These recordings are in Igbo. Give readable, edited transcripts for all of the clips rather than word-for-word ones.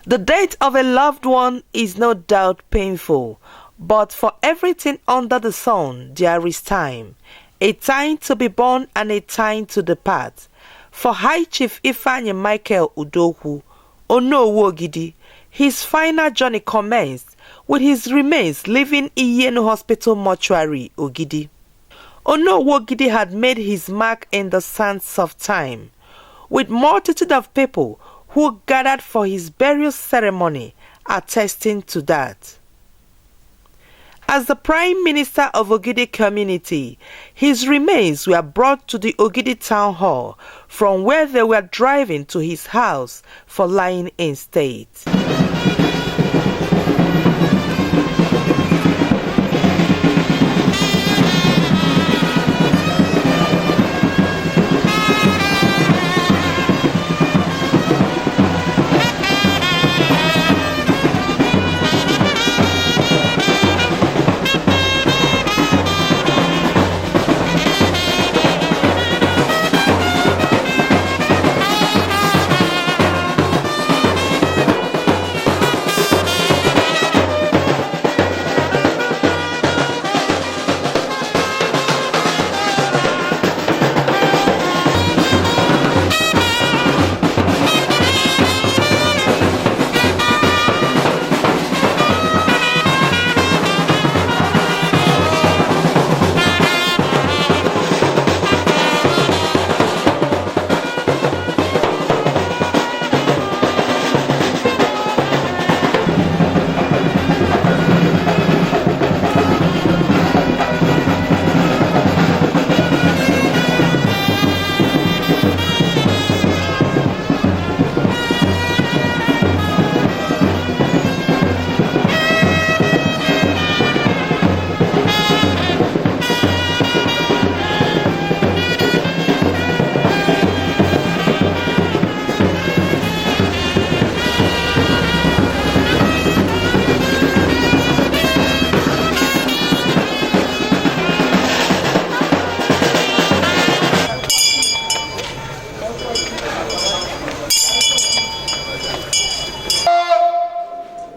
The death of a loved one is no doubt painful, but for everything under the sun there is time. A time to be born and a time to depart. For High Chief Ifeanyi Michael Udokwu, Onowu Ogidi, his final journey commenced with his remains leaving Iyenu Hospital Mortuary, Ogidi. Onowu Ogidi had made his mark in the sands of time, with multitude of people who gathered for his burial ceremony attesting to that. As the Prime Minister of Ogidi community, his remains were brought to the Ogidi Town Hall, from where they were driving to his house for lying in state.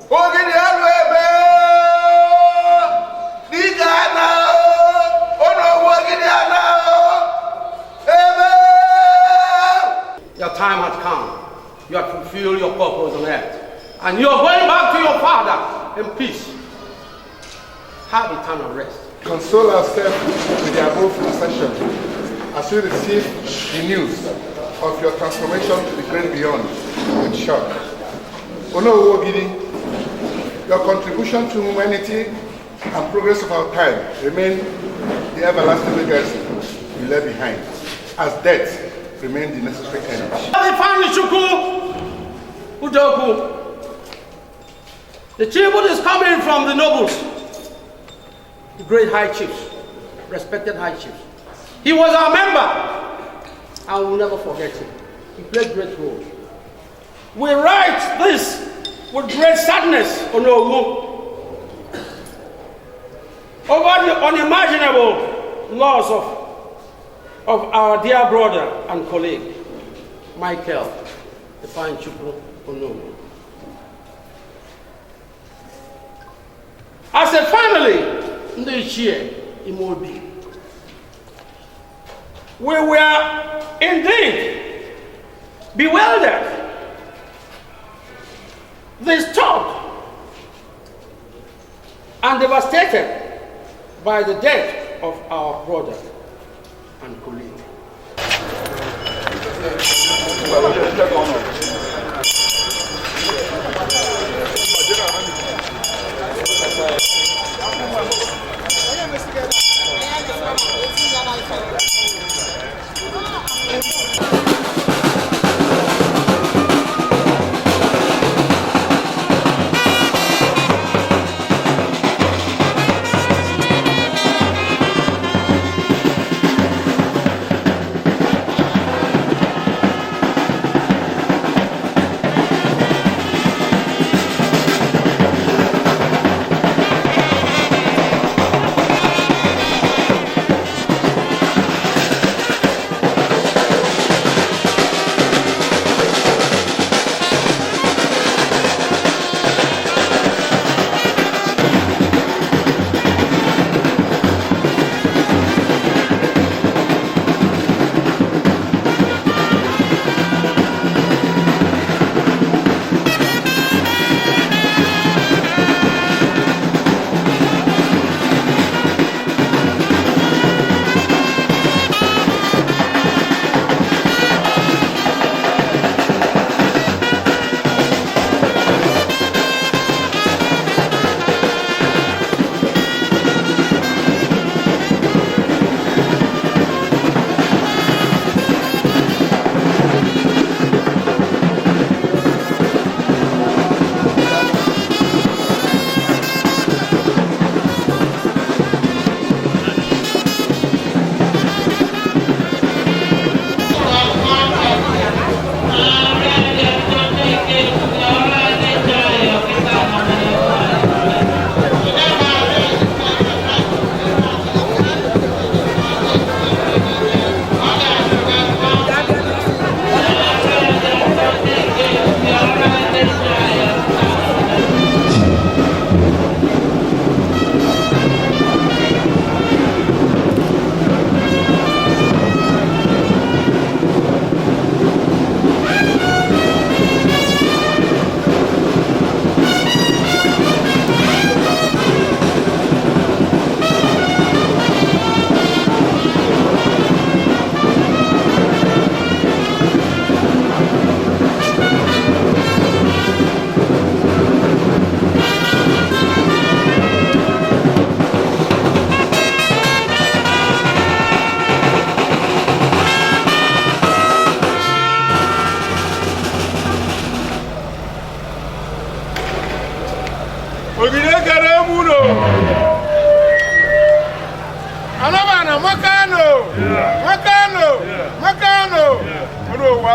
Ogidi alụ ebe dike ana Onowu Ogidi ana ebe. Your time has come. You have fulfilled your purpose on earth. And you are going back to your father in peace. Have eternal rest. Console ourselves with the above assertion as we receive the news of your transformation to the great beyond with shock. Onowu Ogidi, your contribution to humanity and progress of our time remain the everlasting legacy you left behind, as death remains the necessary end. Ifeanyi Chukwu Udokwu. The tribute is coming from the nobles, the great high chiefs, respected high chiefs. He was our member, and we will never forget him. He played great role. We write this with great sadness, Onowu, over the unimaginable loss of our dear brother and colleague, Michael Ifeanyi Chukwu Onowu. As a family, ndị ichie ime obi, we were indeed bewildered, disturbed, and devastated by the death of our brother and colleague.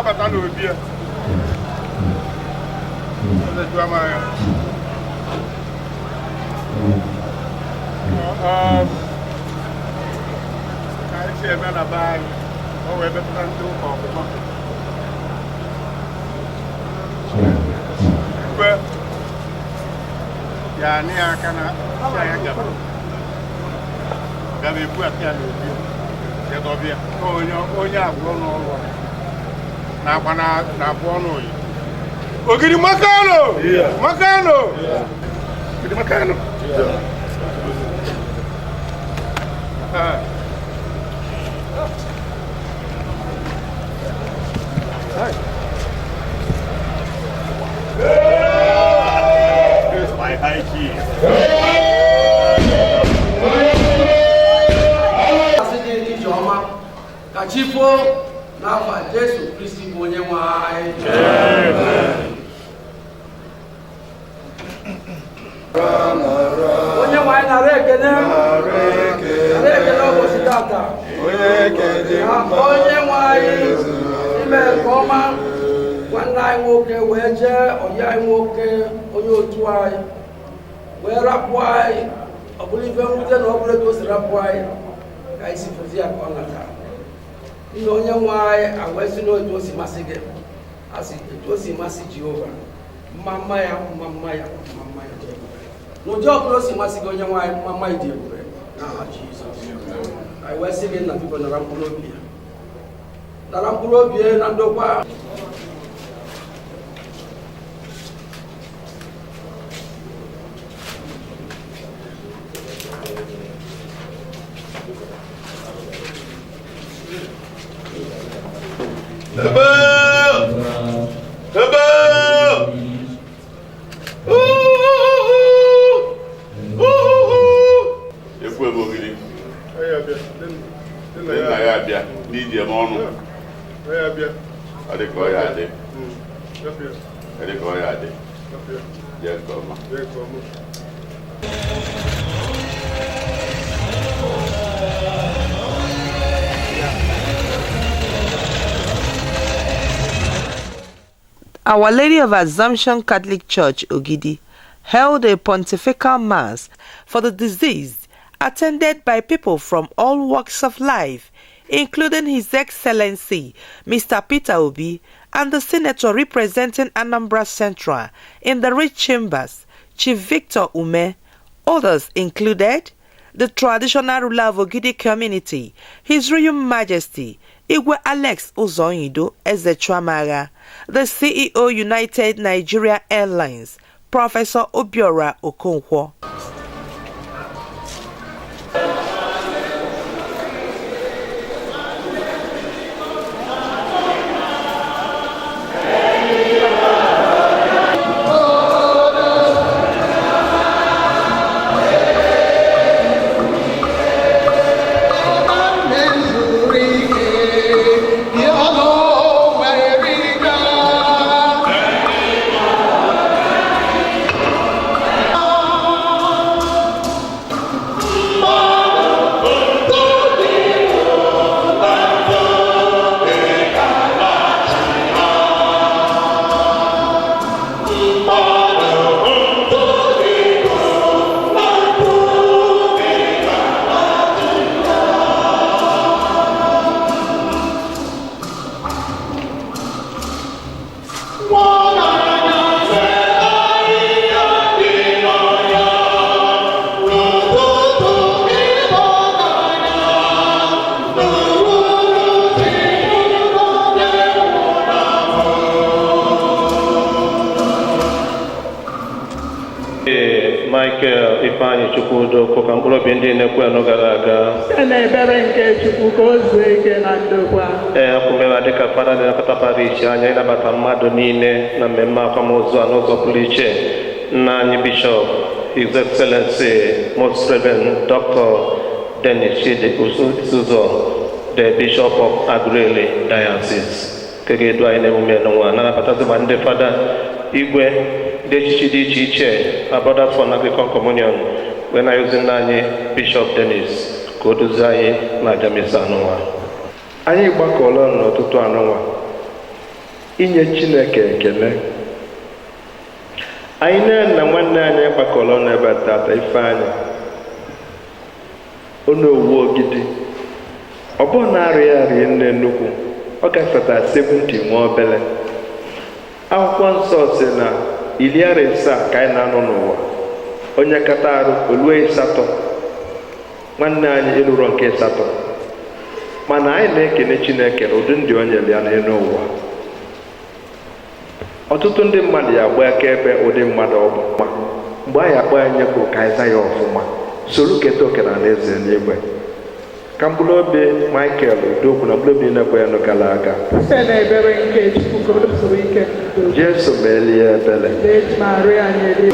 Abata n'obi ya. Eze jụọ m anya. Ka anyị si eme na be anyị, o wee metụta ndị ụka ọfụma. Igwe ya anị ya aka na si anya gaba. Gaba ebu aka ya n'obi ya dọbịa. Onye abụọ n'ọrụ a na-agba na-abụ ọnụ oyi. Ogidi makano! Makano! Ogidi makano! My high chief. Asị gị ije ọma ka chi foo n'afa Jesu Kristi bụ onye nwe anyị. Onye nwe anyị, nara ekene, nara ekene ụbọchị tata na onye nwe anyị ime nke ọma nwanne anyị nwoke wee jee ọyị anyị nwoke onye otu anyị wee rapụ anyị. Ọ bụrụ ife mwute na ọ bụrụ etu o si rapụ anyị ka anyị si fụzi ya ka ọ natara nna. Onye nwe anyị, awee si n'otu o si masị gị, asị etu o si masị Jehova, mma mma ya, mma mma ya, mma mma ya dị ebube. N'ụdị ọbụla o si masị gị, onye nwe anyị, mma mma ya dị ebube n'aha Jizọs. Anyị wee sị gị, nna, biko nara mkpụrụ obi ya, nara mkpụrụ obi ya na ndokwa. Ebe! Ebe! Uhuhu! Uhuhu! Ekwu ebe Ogidi. Onye abịa. Ndị nna ya abịa n'iji eme ọnụ. Onye abịa. Ọ dị ka ọ ya adị. Abịa. Ọ dị ka ọ ya adị. Abịa. Jee nke ọma. Jee nke ọma. Our Lady of Assumption Catholic Church, Ogidi, held a pontifical mass for the deceased, attended by people from all walks of life, including His Excellency Mr. Peter Obi and the senator representing Anambra Central in the Rich Chambers, Chief Victor Umeh. Others included the traditional ruler of Ogidi community, His Royal Majesty Igwe Alex Uzoido Ezechuamagha, the CEO, United Nigeria Airlines, Professor Obiora Okonkwo. Ee, Michael Ifeanyị Chukwudo, ka mkpụrụ obi ndị na-ekwenụ gara aga site n'ebere nke Chukwu ka o zuo ike na ndokwa. Ee, akwụmela dịka fada na-elekọta parish anya ịnabata mmadụ niile na mmemme akwamozu a n'ụzọ pụrụ iche, nna anyị Bishọp, His Excellency Most Reverend Dr. Dennis Chidi Uzo, the Bishop of Aguleri Diocese, nke ga-edu anyị n'emume n'ụwa, na-anabatazi ma ndị fada, igwe, ndị echichi dị iche iche na Brothers for Anglican Communion, wee na-ayọzi nna anyị Bishọp Dennis ka o duzie anyị na aja misa n'ụwa. Anyị gbakọọla n'ụtụtụ anụnwa. Inye Chineke ekele. Anyị na nwanne anyị gbakọrọ n'ebe tata, Ifeanyị Onowu Ogidi, ọ bụrụ na arịa arịa nne nnukwu, ọ gafeta 70 nwa obele. Akwụkwọ nsọ si na 70 ka anyị na-anọ n'ụwa, onye kata arụ olue 8. Nwanne anyị eluro nke 8, mana anyị na-ekene Chineke na ụdị ndị o nyere ya n'elu ụwa. Ọtụtụ ndị mmadụ ya agba akaebe ụdị mmadụ ọ bụ. Ma mgbe anyị akpọ ya nyekwu ka anyị za ya ọfụma, soro keta oke na alaeze n'igwe. Ka mkpụrụ obi Michael Udokwu na mkpụrụ obi niile kwenụ gara aga Site n'ebere nke Chukwu ka o zuru ike n'udo. Jesu melie ebele. Virgin Maria nyere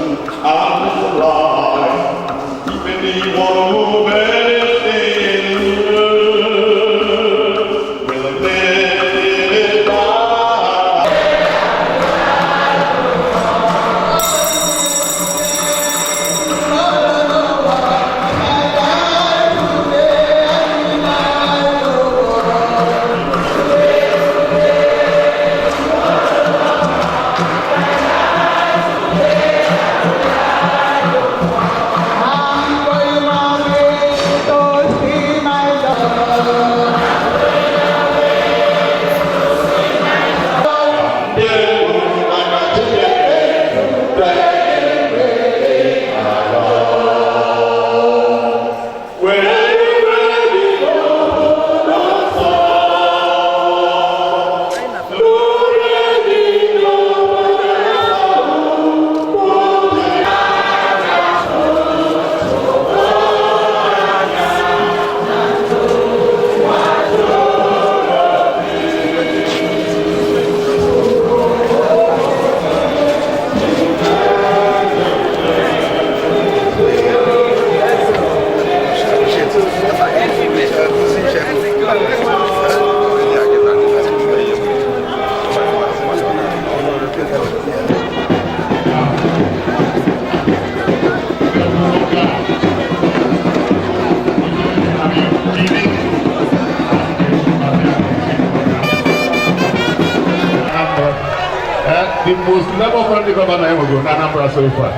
The most labor-friendly governor ever go na Anambra so far.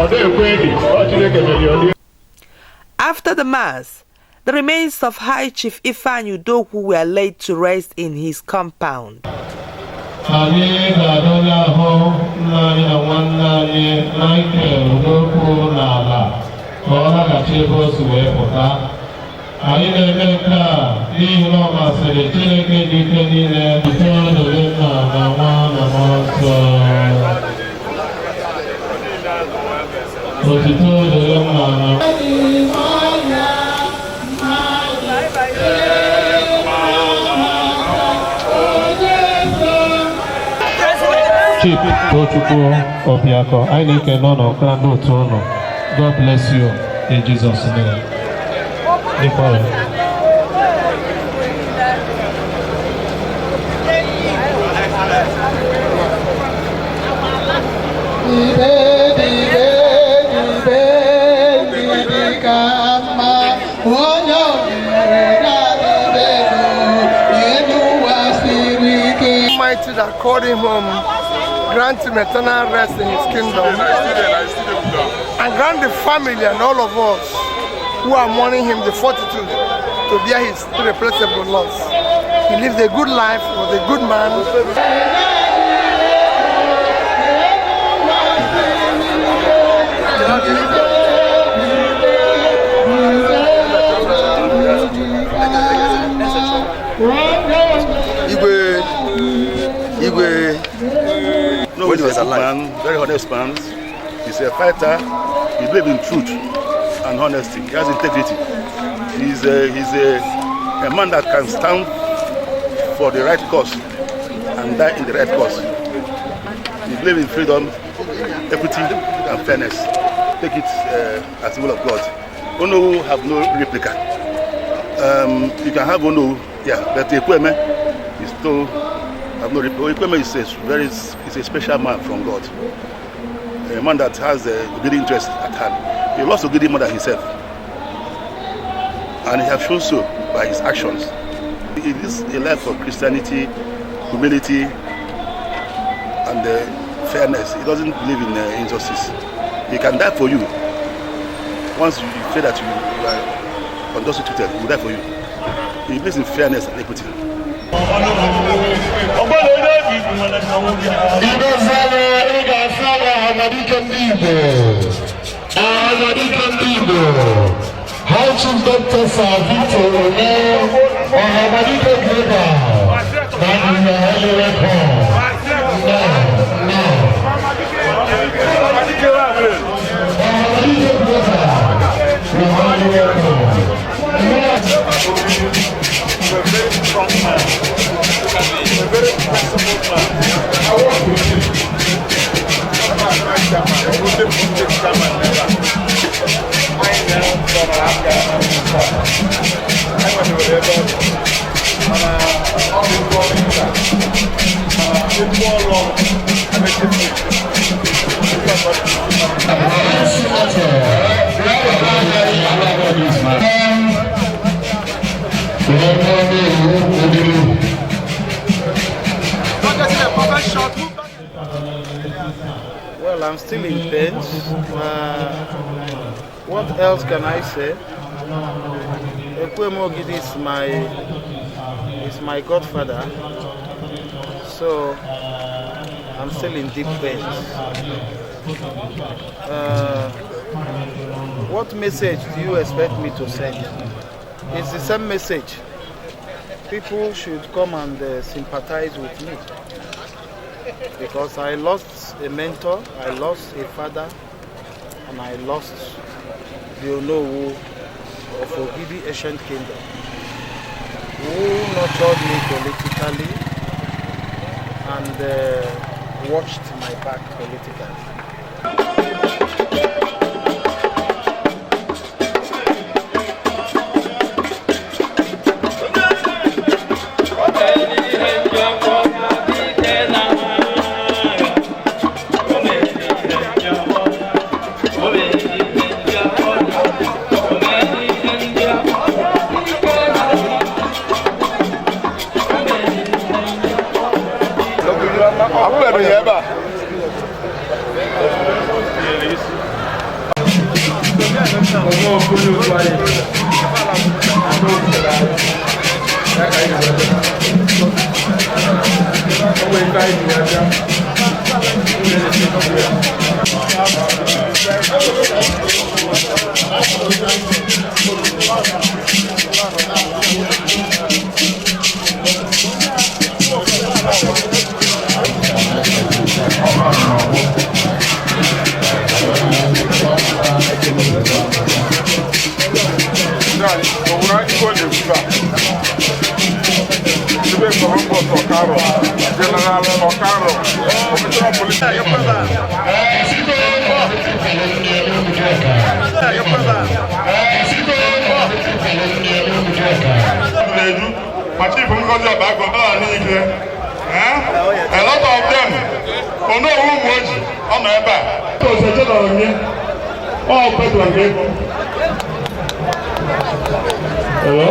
Ọ dịghị enyi, ọ Chineke mere ọ dị. After the Mass, the remains of High Chief Ifeanyi Udokwu were laid to rest in his compound. Anyị ga-adọnye ahụ nna anyị na nwanne anyị Michael Udokwu n'ala ka ọ laghachi ebe o si wee pụta. Anyị na-eme nke a n'ihi na ọ masịrị Chineke dị ike niile. Itoolu nna na nwa na mmụọ nsọ. Otito dịrị nna na Chief Tochukwu Obiako, anyị na-ekene ụnụ na ndị otu ụnụ. God bless you in Jesus' name. Dịkwa ya. Ibe dibe dibe ndidi ka mma onye ọbụla na-adịbe elu ụwa siri ike. Almighty that called him home, grant him eternal rest in his kingdom, and grant the family and all of us who are mourning him the fortitude to bear his irreplaceable loss. He lived a good life, he was a good man. Igwe, Igwe, No, when he he's was a alive. Man, very honest man. He's a fighter. He believes in truth and honesty. He has integrity. He's a man that can stand for the right cause and die in the right cause. He believes in freedom, equity, and fairness. Take it as the will of God. Onowu have no replica. You can have Onowu, yeah, but Ekweme is still have no replica. Ekweme is a very is a special man from God, a man that has a good interest at hand. He loves Ogidi more than himself, and he has shown so by his actions. It is a life of Christianity, humility, and fairness. He doesn't believe in injustice. He can die for you. Once you feel that you are unjustly treated, he will die for you. He believes in fairness and equity. High Chief Dr. Sir Victor One, Ọhamadike Global, na you are highly welcome. Now, now. Ọhamadike Global, you are highly welcome. A very strong man, a very principled man. I work with him. Well, I'm still in pain. What else can I say? Ekwueme Ogidi is my godfather, so I'm still in deep pain. What message do you expect me to send? It's the same message. People should come and sympathize with me, because I lost a mentor, I lost a father, and I lost the Onowu of Ogidi Ancient Kingdom, who nurtured me politically and watched my back politically. A lot of them, Onowu Umuoji, ọ nọ ebe a. Hello?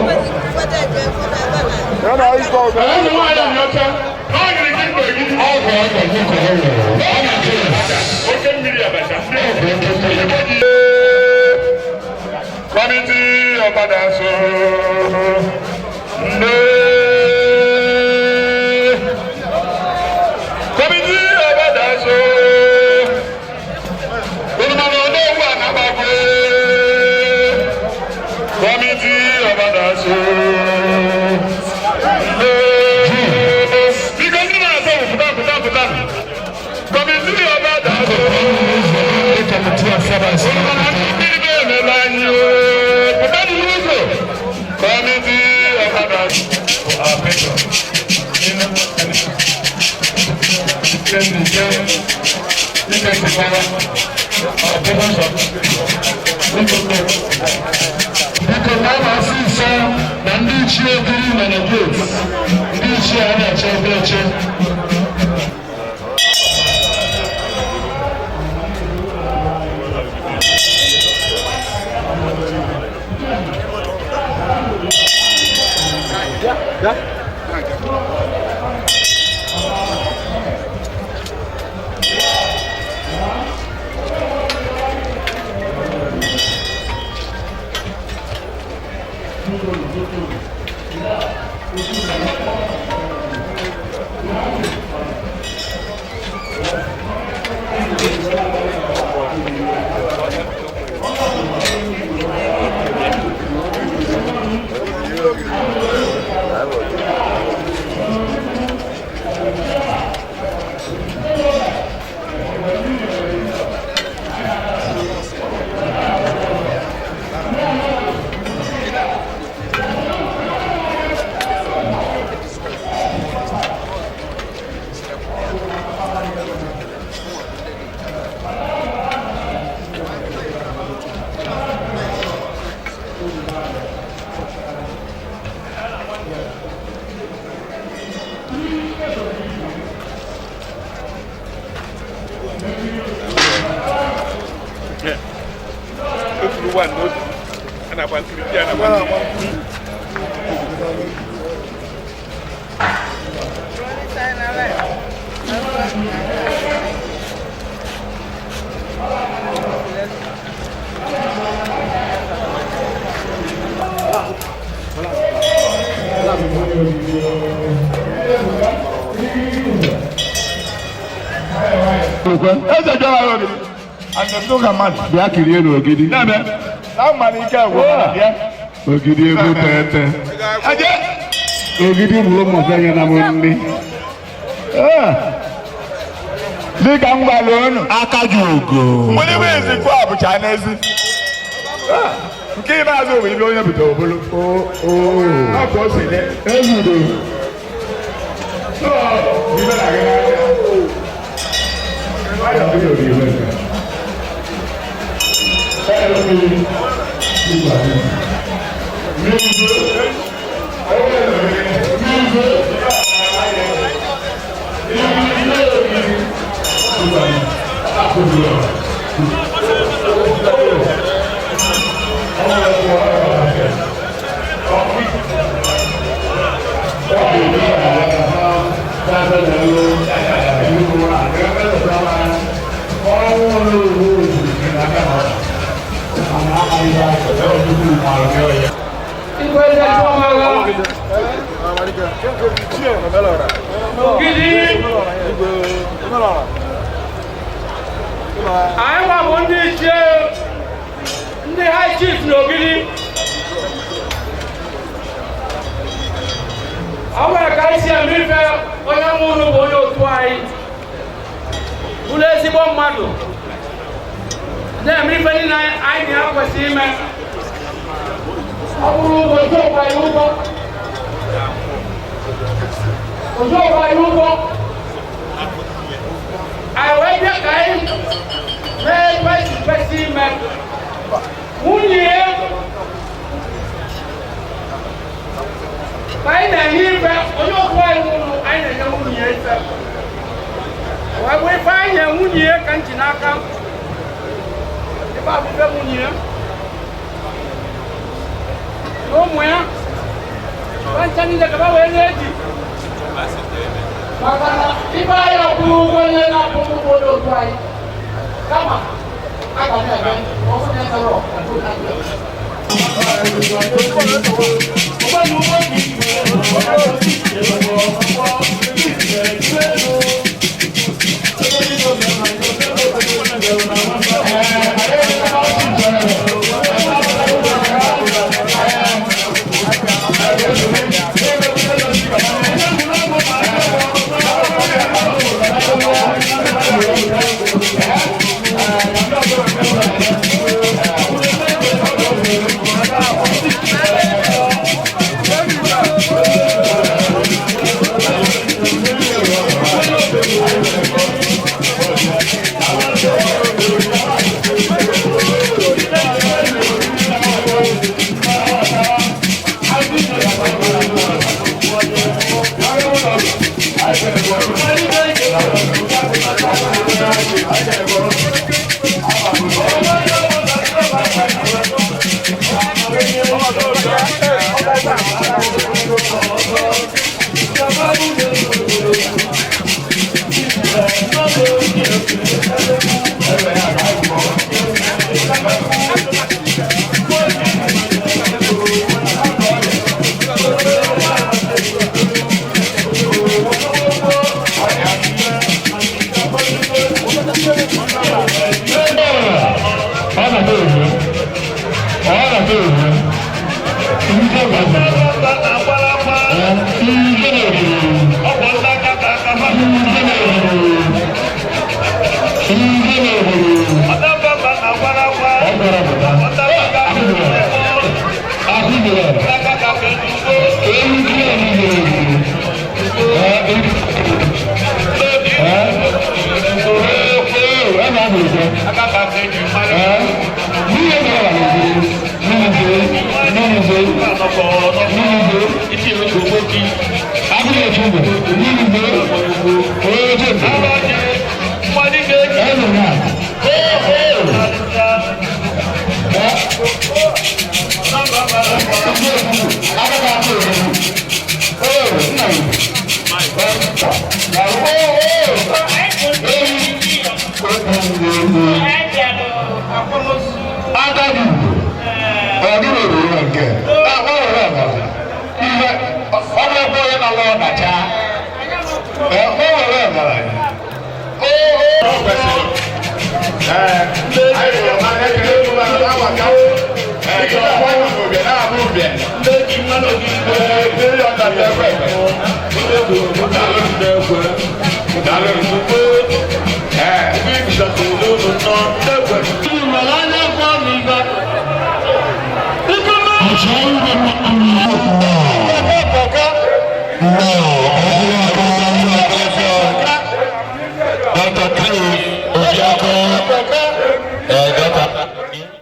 Committee of Adaso. Committee of Adaso. Committee of Adaso. Committee of Adaso. Committee of Adaso. Biko na ọ na-asị nsọ na ndị ichie Ogidi nọ na gate, ndị ichie a na-eche ebe eche. Yeah. Bịa kirie n'ogidi. Ogidi ego tete. Ogidi bụrụ ụmụ anya na m nri. Dịka m gwara unu. Aka ji ugo. Mgbe ibe ezikwu abụcha n'ezi. Nke ikpeazụ bụ ibe onye bute obolo. Ọ ka o si dị. Ezudo. So, ibe na-aga n'aka. Ogidi anyị nwa bụ ndị ichie ndị high chief na Ogidi. Ọ nwere ka anyị si eme ife. Onye nwe unu bụ onye otu anyị, bụrụ ezigbo mmadụ, na-eme ife niile anyị na ya kwesịrị ime. Ọ bụrụ ụgwọ otu ọkwa ya ụgwọ, otu ọkwa ya ụgwọ. Anyị wee bịa ka anyị mee ebe anyị kwesịrị ime. Nwunye ya ka anyị na-enye ife. Onye ọkwa anyị nwụrụ, anyị na-enye nwunye ya ife. Wee bụ ife anyị nye nwunye ya ka m ji n'aka. Ife a bụ ife nwunye ya na ụmụ ya ncha niile ka ba wee na-eji, maka na ife anyị akwụghị ụgwọ ihe na-akwụ ụgwọ onye otu anyị, kama a ga na-eme ọ bụrụ na emere ọ bụrụ na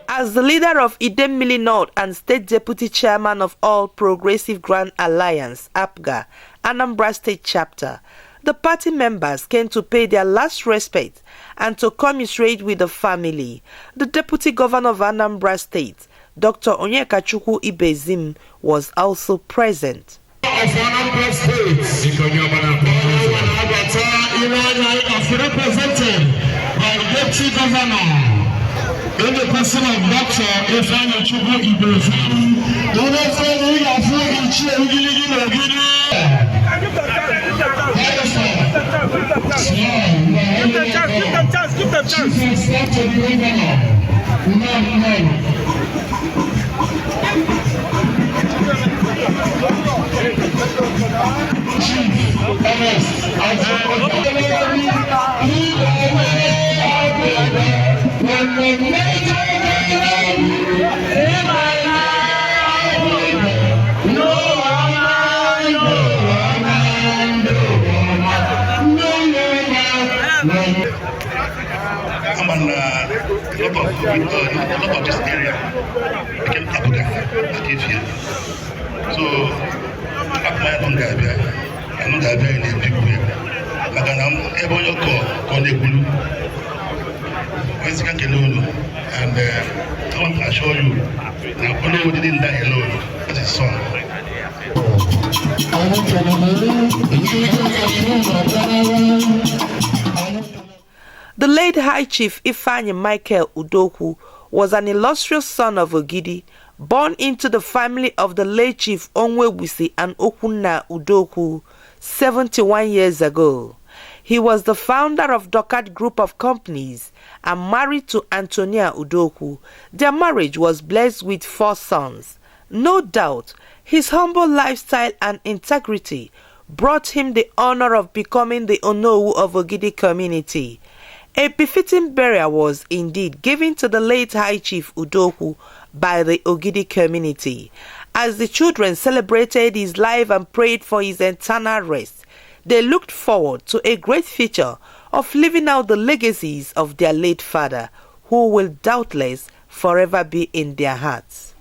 As the leader of Idemili North and State Deputy Chairman of All Progressive Grand Alliance, APGA, Anambra State Chapter, the party members came to pay their last respect and to commiserate with the family. The Deputy Governor of Anambra State, Dr. Onyekachukwu Ibezim, was also present. Of Anambra State, represented by Deputy Governor in the person of Dr. Ifeanyi Chukwu Ibezim, Give them chance, give them chance, give them chance. I'm on a lot of this area became Abuga at here. So, I'm not I'm not in a big way. Like I'm able to call and I want to assure you that Olowo didn't die alone. That's his son. The late High Chief Ifeanyi Michael Udokwu was an illustrious son of Ogidi, born into the family of the late Chief Onwewusi and Okunna Udokwu 71 years ago. He was the founder of Dokat Group of Companies and married to Antonia Udokwu. Their marriage was blessed with 4 sons. No doubt, his humble lifestyle and integrity brought him the honor of becoming the Onowu of Ogidi community. A befitting burial was indeed given to the late High Chief Udokwu by the Ogidi community. As the children celebrated his life and prayed for his eternal rest, they looked forward to a great future of living out the legacies of their late father, who will doubtless forever be in their hearts.